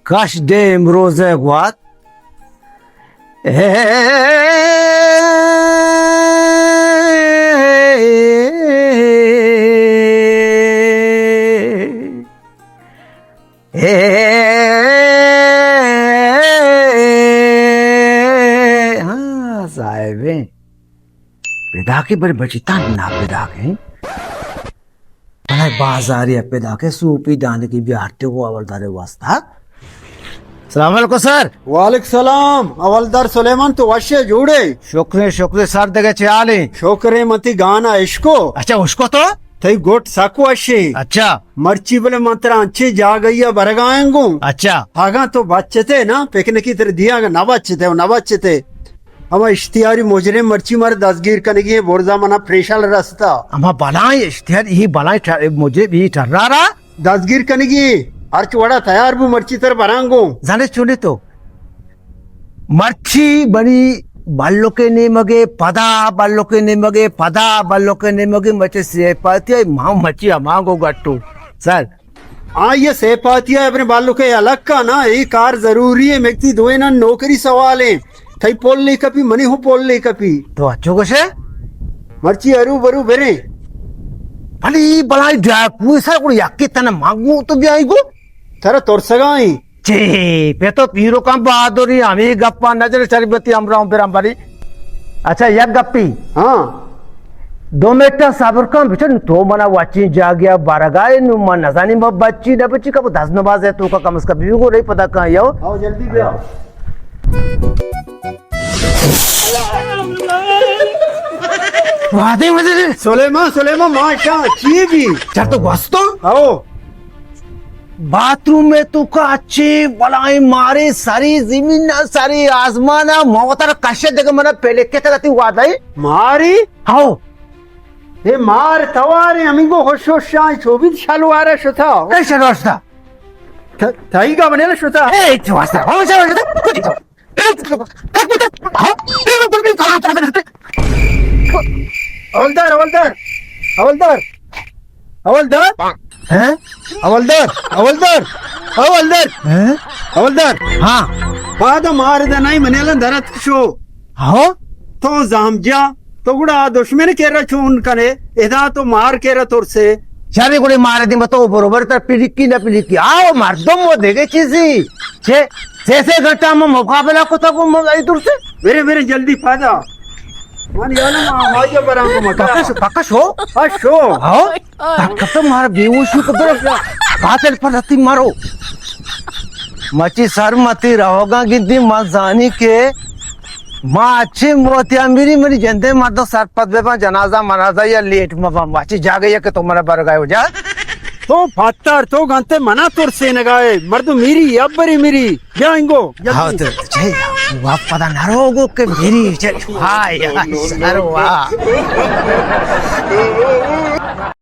کش دے امروز ءِ گوات۔ اے، اے، ہاں، صاحبیں۔ پدا کہ بر بچی تاں نا پدا کہ۔ بلے بازاری ءَ پدا کہ سوپی دانگی بیارتے ہو حوالدار ءِ واسطہ۔ السلام علیکم سر۔ وعلیکم سلام۔ حوالدار سلیمان، تو وش ئے، جوڑ ئے؟ شکر ایں، شکر ایں سر، دگہ چے حال ایں؟ شکر ایں، من تئی گانا اشکو۔ اچھا، اشکو تو؟ تئی گٹ سک وش ایں۔ اچھا۔ مرچی بلے من ترا انچیں جاگہے ءَ برگا آں گوں۔ اچھا۔ اگاں تو بچتے نا، پکنکی ترا دیاں، اگاں نہ بچتے، نہ بچتے۔ ہما اشتہاری مجرم مرچی مارا دزگیر کنگی ایں، برزا منا پریشان رستا۔ ہما بلائیں اشتہار، اے بلائیں ٹر-، مجرم، اے ٹرارا؟ دزگیر کنگی ایں، ہرچ وڑا تیار بو، مرچی ترا براں گوں۔ زانے چونی تو؟ مرچی بنی بلوکے نیمگے، پدا بلوکے نیمگے، پدا بلوکے نیمگے، مچے سیپاتی آئی، ما مرچی ہما گو گٹو۔ سر، آئی ءَ سیپاتی ءَ اپنے بالوکے الگ کا نا، اے کار ضروری ایں، مکتی دوئیناں نوکری سوال ایں۔ تئی پول لے کپی، منی ہوں پول لے کپی۔ تو اچو گوشے؟ مرچی ارو برو بریں۔ بھلی اے بلائیں ڈاکو سر، گڑا یکے تن مانگو تو بیائی گو۔ ترا ترسگا ایں۔ چے، پہ تو پیرکاں بہادری، ہمے گپاں نہ جن، شربتی ہمراہ برم بری۔ اچھا، یک گپی۔ ہاں۔ دو منٹ صبر کن، بچن تو منا وچیں جاگہے برگائے، نو من نزانی ما بچی نہ بچی، کبو دز نماز ئے تو کا کم از کم بیو گو رہی پدا کاں یو۔ آؤ جلدی بیا۔ وعدے مدے۔ سلیمان، سلیمان، ما شاں، چی بی؟ چر تو گوستو؟ آؤ۔ باتھ روم ءِ توکا اچیں بلائیں مارے، سری زمین ءَ، سری آزمان ءَ، ما وتارا کشے دگہ منا پلکے ترا تئی وعدہ ایں۔ مارے؟ ہاؤ۔ اے مار توارے، ہمینگو خوش خوش شاں، چوبیس شلوارا شتا۔ کئی شلوار شتا؟ ت-، تئی گا بنیل شتا۔ اے، چو واسطہ، ہاؤ، شلوار شتا۔ حوالدار، حوالدار، حوالدار، حوالدار۔ ہیں؟ حوالدار، حوالدار، حوالدار۔ ہیں؟ حوالدار۔ ہاں۔ پادا مار دا نہیں، منی الان درت شو۔ ہاں؟ تو زامجا، تو گڑا دشمن کرا چون کنے، ادا تو مار کرا ترسے۔ شرے گڑے مار دیم تو بروبر تر پلیکی نہ پلیکی۔ آؤ مردم وہ دیگه چیزی۔ چه؟ سے سے گھنٹہ ہم مقابلہ کو تھا کو ای دور سے۔ میرے، میرے جلدی پادا۔ من یعنی ما، ما یہ برام کو مکا۔ پکش، پکش ہو؟ پکش ہو؟ ہاؤ؟ طاقت مار بیہوشی کو در باتل پر رتی مارو۔ مچی سر متی رہوگا گندی، ما زانی کہ ما اچھے موتیا میری، منی جندے مردم سرپد بہ باں، جنازہ منازہ یا لیٹ مہ باں، ما اچھے جاگہ یا کہ تو منا برگائے ہو جا۔ تو پھتر، تو گنتے منا ترسینگائے، مردم میری، ابری میری، بیا انگو، جلدی۔ ہاں، تو چے، واپ پدا نہ رہو گو کہ میری، چے، ہائے، ہائے، سر وا۔